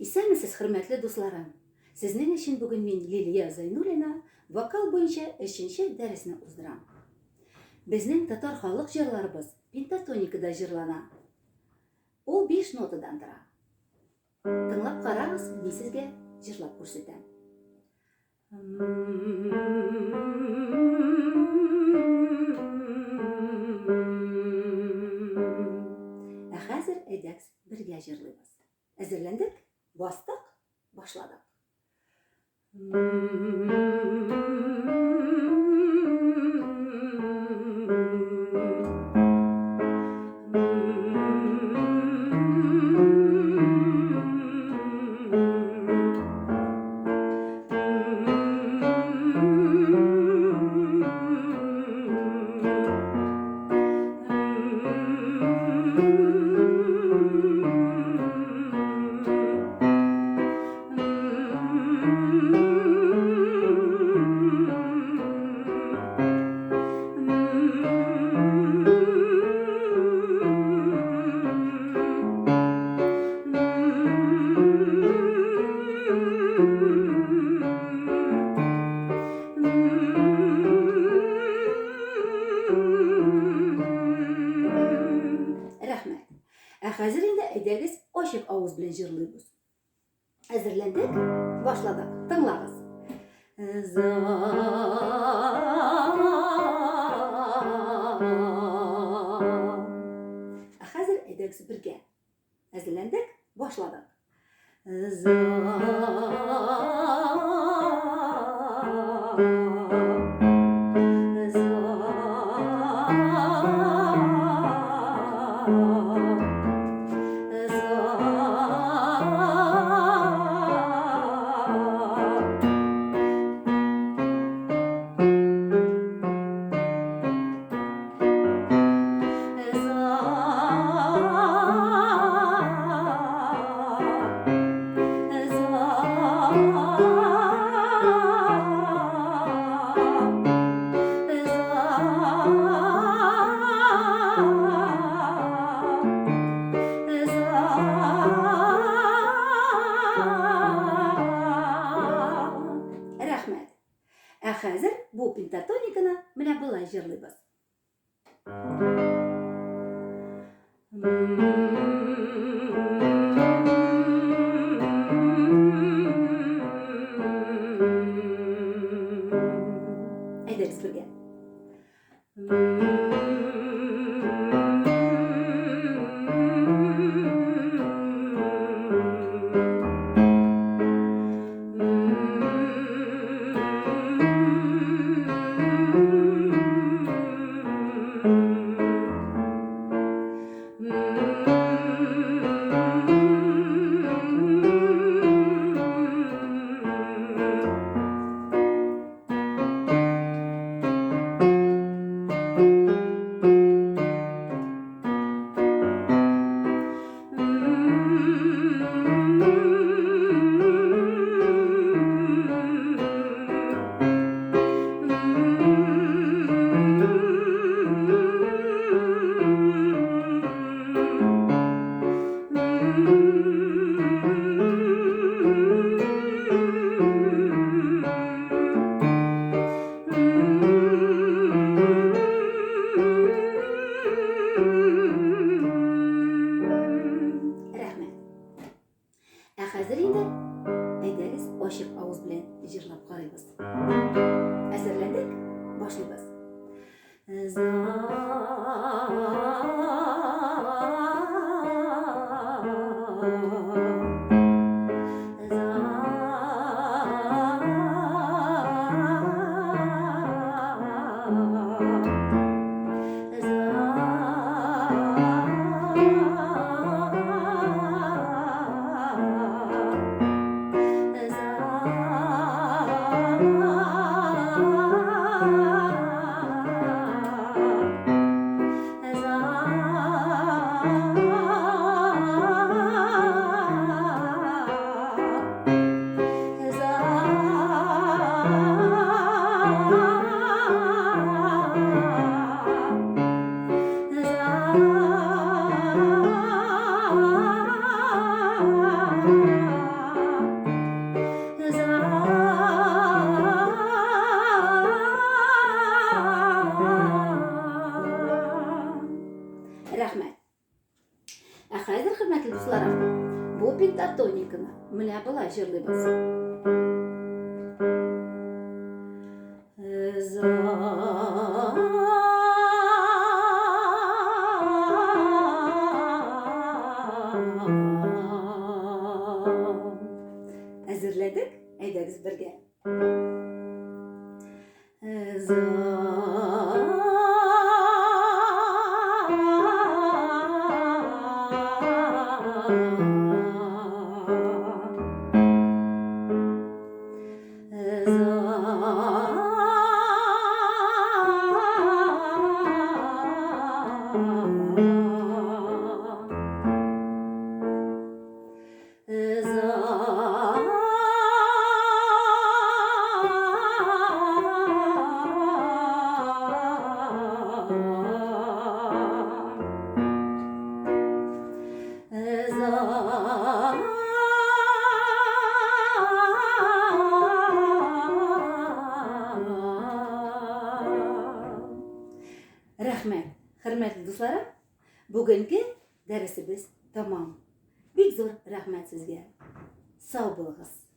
Исәнмесез, хөрмәтле дусларым! Сезнең өчен бүген мин Лилия Зайнуллина вокал буенча өченче дәресне уздырам. Безнең татар халык җырларыбыз пентатоникада җырлана. Ул биш нотадан тора. Тыңлап карагыз, мин сезгә җырлап күрсәтәм. Ә хәзер әйдәгез бергә җырлыйбыз. Әзерләндек, бастык, башладык. Рәхмәт. Ә хәзер инде әйдәгез ачык авыз белән җырлыйбыз. Әзерләндек, башладык. Тыңлагыз. За. Ә хәзер әйдәгез бергә. Әзерләндек, башладык. За. Рәхмәт. Ә хәзер бу пентатониканы менә болай җырлыйбыз. Әйдәгез бергә. Рәхмәт. Ә хәзер инде әйдәгез ачык авыз белән җырлап карыйбыз. Әзерләндек? Башлыйбыз. За. пентатониканы менә болай җырлыйбыз. Әзерләдек? Әйдәгез бергә. Рәхмәт, хөрмәтле дусларым, бүгенге дәресебез тәмам. Бик зур рәхмәт сезгә. Сау булыгыз.